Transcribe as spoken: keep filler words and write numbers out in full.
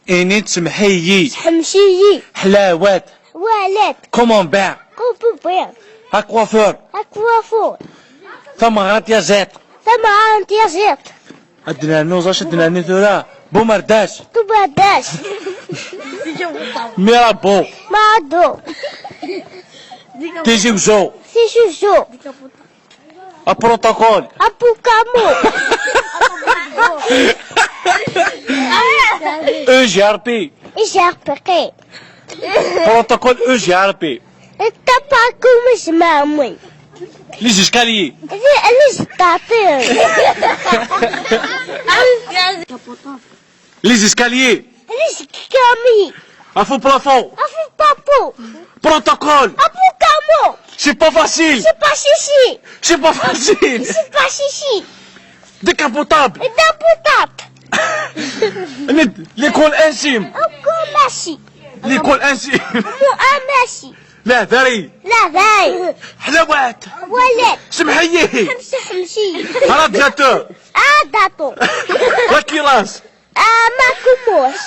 Ini-d: "Semmeḥ-iyi." Seḥmec-iyi. Ḥlawat. Ḥwalat. Kumumbar. Kumumbar. Akwafur. Akwafur. Tameɣra n tyaziḍt. Tameɣra n tyaziḍt. Ad d-nernu, ẓac ad d-nernu tura. Bumerdas. Bumerdas. Mirabeau. Mirabeau. Tizi Uzzu. Tizi Uzzu. Protocole. Apukamo. E G R P. E G R P. Protocole E G R P. Tapaku mizmamun. Les escaliers. Les escaliers. Les escaliers. Les escaliers. Afu plafond. Afu papu. Protocole. Apukamo. C'est pas facile. C'est pas chichi. C'est pas facile. C'est pas chichi. Décapotable. Décapotable. L'école intime. L'école intime. L'école intime. Mu amashi. La veille. La veille. Ḥlawat. Ḥwalat. Semmeḥ-iyi. Ḥmec-iyi. Radiateur. Radiateur. La cuirasse. Amakumus.